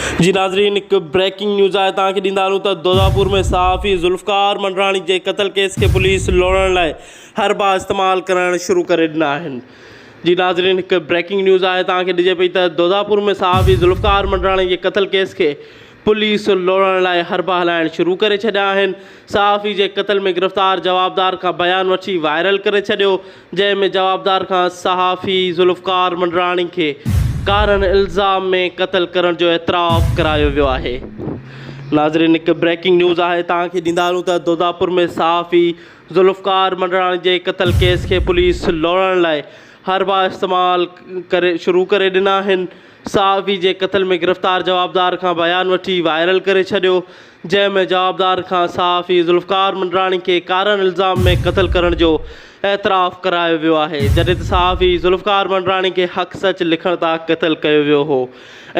جي ناظرين هڪ بريڪنگ نيوز آهي توهان کي ڏيندا هلون ته دوداپور ۾ صحافي ذوالفقار منڊراڻي جي قتل ڪيس کي پوليس لوڙڻ لاء حربا استعمال ڪرڻ شروع ڪري ڏنا آهن جي ناظرين هڪ بريڪنگ نيوز آهي توهان کي ڏجي پئي ته دوداپور ۾ صحافي ذوالفقار منڊراڻي جي قتل ڪيس کي پوليس لوڙڻ لاء حربا هلائڻ شروع ڪري ڇڏيا آهن، صحافي جي قتل ۾ گرفتار جوابدار کان بيان وٺي وائرل ڪري ڇڏيو، جنهن ۾ جوابدار کان صحافي ذوالفقار منڊراڻي کي ڪارن الزام ۾ قتل ڪرڻ جو اعتراف ڪرايو ويو آهي. ناظرين هڪ بريڪنگ نيوز آهي توهان کي ڏيندا هلون ته دوداپور ۾ صحافي ذوالفقار منڊراڻي جي قتل ڪيس کي پوليس لوڙڻ لاء حربا استعمال ڪري شروع ڪري ڏنا آهن، صحافي جي قتل ۾ گرفتار جوابدار کان بيان وٺي وائرل ڪري ڇڏيو، جنهن ۾ جوابدار کان صحافي ذوالفقار منڊراڻي کي ڪارن الزام ۾ قتل ڪرڻ جو اعتراف ڪرايو ويو آهي، جڏهن ته صحافي ذوالفقار منڊراڻي کي حق سچ لکڻ تان قتل ڪيو ويو هو.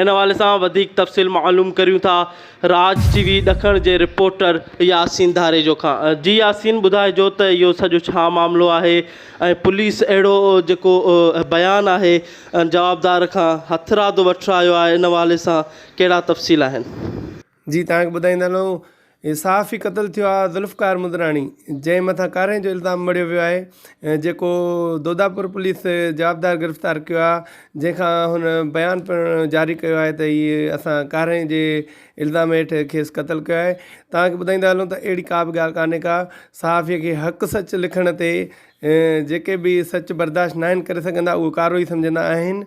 ان حوالي سان وڌيڪ تفصيل معلوم ڪريون ٿا راڄ ٽي وي ڏکڻ جي رپورٽر ياسين ڌاريجو کان. جي ياسين ٻڌائجو ته اهو سڄو ڇا معاملو آهي ۽ پوليس اهڙو جيڪو بيان آهي جوابدار کان هٿرادو وٺرايو آهي ان حوالي سان ڪهڙا تفصيل آهن؟ جي توهان کي ٻڌائيندا هلون هي صحافي قتل ٿيو آهي ذوالفقار مندراڻي جنهن مٿان ڪارنهن جو الزام مڙهيو ويو آهي جيڪو دوداپور پوليس جوابدار گرفتار ڪيو آهي جنهن کان هن بيان پڻ جاري ڪيو آهي ته هي اسان ڪارنهن جي الزام هيٺ کيس قتل ڪيو آهي توهان کي ٻڌائيندا هلون ته اهڙي ڪا به ڳالهه ڪانهي ڪا صحافي کي حق سچ لکڻ تي جيڪي به سچ برداشت ناهن ڪري سگهندا اهو ڪارو ئي سمجهندا آهن.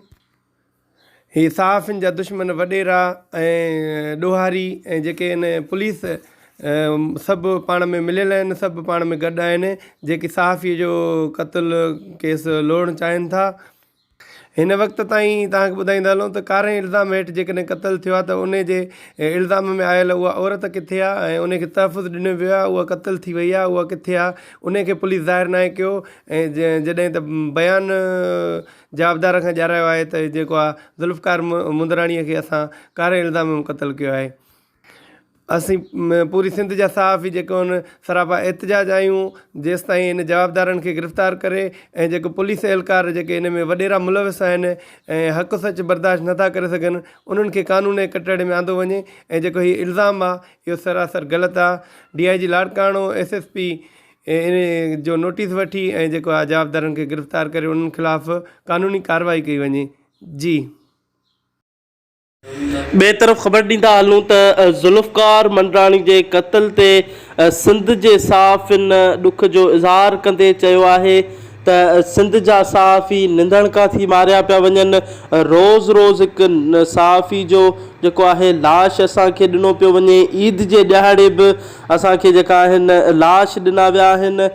هي صحافين جا دشمن وڏيرا ۽ ڏوهاري ۽ جيڪي ان پوليس سڀ پاڻ ۾ مليل آهن سڀ پاڻ ۾ گڏ آهن جيڪي صحافي جو قتل ڪيس لوڙڻ چاهين ٿا. هن وقت تائين توهان کي ٻڌائيندا هلون ته ڪارنهن الزام هيٺ جيڪڏهن قتل ٿيو آهي ته انهي جي الزام ۾ آيل اها عورت ڪٿي آهي ۽ انهي کي تحفظ ڏنو ويو آهي اها قتل ٿي وئي آهي اها ڪٿي آهي انهي کي پوليس ظاهر ناهي ڪيو ۽ جڏهن ته بيان جوابدار کان ڄارايو آهي ته جيڪو آهي ذوالفقار مندراڻي کي اسان ڪارنهن الزام ۾ قتل ڪيو آهي. اسين پوري سنڌ جا صحافي جيڪو هن سراپا احتجاج آهيون جيستائين ان جوابدارن کي گرفتار ڪري ۽ جيڪو پوليس اهلڪار جيڪي ان ۾ وڏيرا ملوث آهن ۽ حق سچ برداشت نٿا ڪري سگهن انهن کي قانون جي ڪٽهڙي ۾ آندو وڃي ۽ جيڪو هي الزام آهي اهو سراسر غلط آهي D I G Larkana S S P ان جو نوٽيس وٺي ۽ جيڪو آهي جوابدارن کي گرفتار ڪري انهن خلاف قانوني ڪارروائي ڪئي وڃي جي. ٻئي طرف خبر ڏيندا هلون ته ذوالفقار منڊراڻي جي قتل تي سنڌ جي صحافين ڏک جو اظهار ڪندي چيو آهي ته سنڌ جا صحافي ننڌڻڪا ٿي ماريا پيا وڃن روز روز هڪ صحافي جو جيڪو آهي لاش اسان کي ڏنو پيو وڃي عيد جي ڏهاڙي به اسان کي جيڪا آهن لاش ڏنا ويا آهن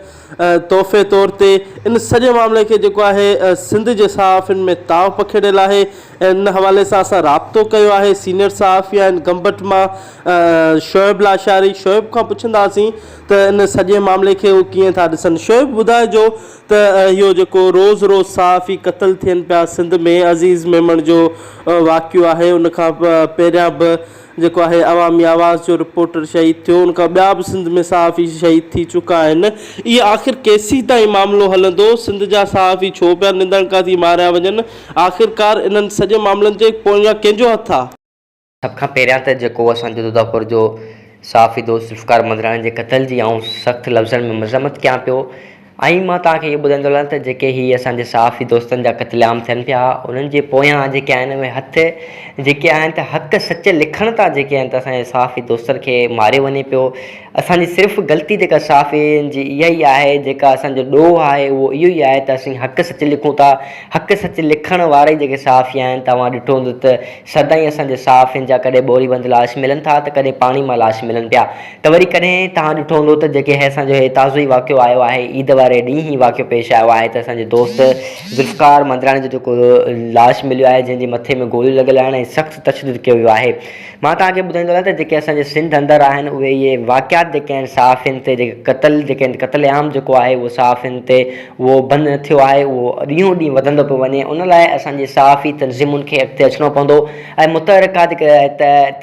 تحفي طور تي ان سڄي معاملي کي جيڪو آهي سنڌ جي صحافين ۾ تاء پکيڙيل آهي ان حوالي سان اسان رابطو ڪيو آهي سينيئر صحافي آهن گمبٽ مان شعيب لاشاري شعيب کان پڇنداسين ته ان سڄي معاملي کي هو ڪيئن ٿا ڏسن شعيب ٻڌائجو ته اهو جيڪو روز روز صحافي قتل ٿين پيا سنڌ ۾ عزيز ميمڻ جو واقعو آهي ان کان پهريان به جيڪو آهي عوامي آواز جو رپورٽر شهيد ٿيو ان کان ٻيا به سنڌ ۾ صحافي شهيد ٿي چڪا آهن اهي آخر ڪيسيتائين معاملو هلندو سنڌ جا صحافي ڇو پيا نندڻڪا ٿي ماريا وڃن آخرڪار انهن سڄي معاملن جي پويان ڪنهن جو هٿ آ؟ سڀ کان پهريان ته جيڪو اسان جو دوداپور جو صحافي دوست ذوالفقار مندراڻي جي قتل جي آئون سخت لفظن ۾ مذمت ڪيان پيو ۽ مان توهان کي اهو ٻڌائيندو هلان ته جيڪي هي اسان جي صحافي دوستن جا قتل عام ٿين پيا انهن جي پويان جيڪي آهن اهي هٿ جيڪي آهن ته حق سچ لکڻ تان جيڪي آهن ته اسان جي صحافي دوستن کي ماريو وڃي پيو اسان جي صرف غلطي جيڪا صحافين جي اها ئي آهي جيڪا اسان جو ڏوهه آهي اهو اهو ئي آهي ته اسين حق سچ لکون ٿا حق سچ لکڻ وارا ئي جيڪي صحافي آهن توهان ڏٺو هوندو ته سدائين اسان جي صحافين جا ڪڏهن ٻوري بند لاش ملن ٿا ته ڪڏهن پاڻي مان لاش ملن پيا ته وري ڪڏهن توهان ڏٺو هوندو ته جيڪي هي اسان جو هي تازو ئي واقعو آيو آهي عيد واري ڏينهن هي واقعو پيش آيو آهي ته اسان جي دوست ذوالفقار مندراڻي جو جيڪو لاش مليو آهي جنهن جي مٿي ۾ گوليون لڳل آهن ۽ سخت تشدد ڪيو ويو آهي مان توهان کي ٻڌائيندو هلان ته جيڪي اسان جي سنڌ اندر آهن اهي اهي واقعات جيڪي آهن صحافين تي جيڪي قتل جيڪي آهن قتل عام جيڪو آهي اهو صحافين تي اهو بند نه ٿيو آهي اهو ڏينهون ڏينهن وڌندو پيو وڃي ان لاء اسان جي صحافي تنظيمن کي اڳتي اچڻو پوندو ۽ متحرڪات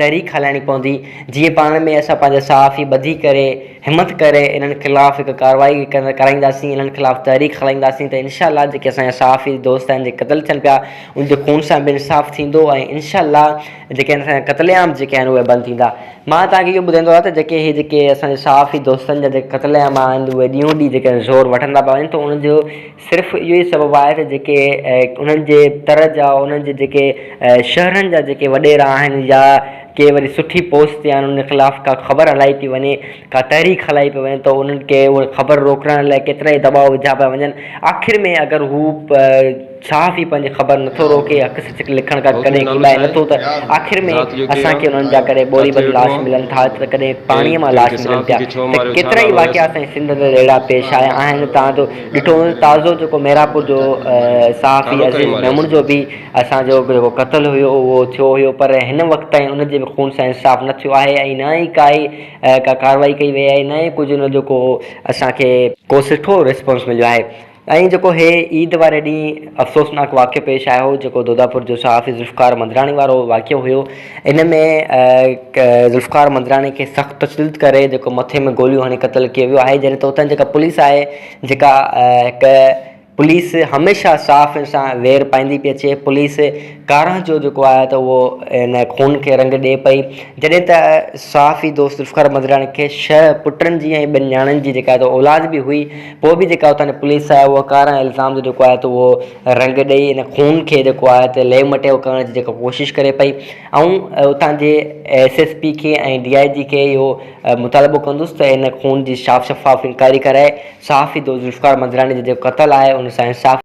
تحريڪ هلائڻي پوندي جيئن پاڻ ۾ اسان پنهنجا صحافي ٻڌي ڪري همٿ ڪري انهن خلاف هڪ ڪارروائي ڪرائينداسين. ڪنداسين انهن خلاف تحريڪ هلائينداسين ته انشاء الله جيڪي اسان جا صحافي دوست آهن جيڪي قتل ٿين پيا ان جي خون سان به انصاف ٿيندو ۽ انشاء الله جيڪي اسان جا قتل عام جيڪي آهن اهي بند ٿيندا. مان توهان کي اهو ٻڌائيندو هلان ته جيڪي هي جيڪي اسان جي صحافي دوستن جا جيڪي قتل عام آهن اهي ڏينهون ڏينهن جيڪي زور وٺندا پيا وڃن ته انهن جو صرف اهو ئي سبب آهي ته جيڪي انهن جي تر جا انهن جي جيڪي شهرن جا جيڪي وڏيرا آهن يا ڪي وري سٺي پوسٽ تي آهن انهن جي خلاف ڪا خبر هلائي پئي وڃي ڪا تحريڪ هلائي پئي وڃي ته انهن کي اها خبر روڪرائڻ لاء ڪيترا ئي دٻاء وڌا پيا وڃن آخر ۾ اگر هو صحافي پنهنجي خبر نٿو روڪي حق سچ لکڻ کان ڪڏهن ڪيٻائي نٿو ته آخر ۾ اسان کي انهن جا ڪڏهن ٻوري بند لاش ملن ٿا ته ڪڏهن پاڻيء مان لاش ملن پيا ته ڪيترا ئي واقعا اسان جي سنڌ اندر اهڙا پيش آيا آهن تان جو ڏٺو وڃي تازو جيڪو ميراپور جو صحافي عزيز ميمڻ جو به اسان جو جيڪو قتل هيو اهو ٿيو هيو پر هن وقت تائين ان جي به خون سان انصاف نه ٿيو آهي ۽ نه ئي ڪائي ڪا ڪارروائي ڪئي وئي آهي نه ئي ڪجهه ان جو ڪو اسان کي ڪو سٺو ريسپانس مليو آهي ۽ جيڪو هي عيد واري ڏينهن افسوسناڪ واقعو پيش آيو هو جيڪو دوداپور جو صحافي ذوالفقار مندراڻي وارو واقعو هيو ان ۾ ذوالفقار مندراڻي کي سخت تشدد ڪري جيڪو مٿي ۾ گوليون هڻي قتل ڪيو ويو آهي جڏهن ته اتان جيڪا پوليس آهي جيڪا هڪ پوليس هميشه صحافين سان وير پائيندي پئي اچي پوليس ڪارنهن جو جيڪو آهي ته اهو ان خون کي رنگ ڏئي پئي جڏهن ته صحافي دوست ذوالفقار مندراڻي کي ڇهه پٽن جي ۽ ٻن نياڻين جي جيڪا آهي اولاد به هئي پوء به جيڪا اتان جي پوليس آهي اها ڪارنهن الزام جو جيڪو آهي ته اهو رنگ ڏئي ان خون کي جيڪو آهي ته لئه مٽيو ڪرڻ جي جيڪا ڪوشش ڪري پئي آئون اتان جي ايس ايس پي کي ۽ ڊي I جي کي اهو مطالبو ڪندس ته ان خون جي صاف شفاف انڪوائري ڪرائي صحافي دوست ذوالفقار مندراڻي جو جيڪو قتل آهي ان سان انصاف.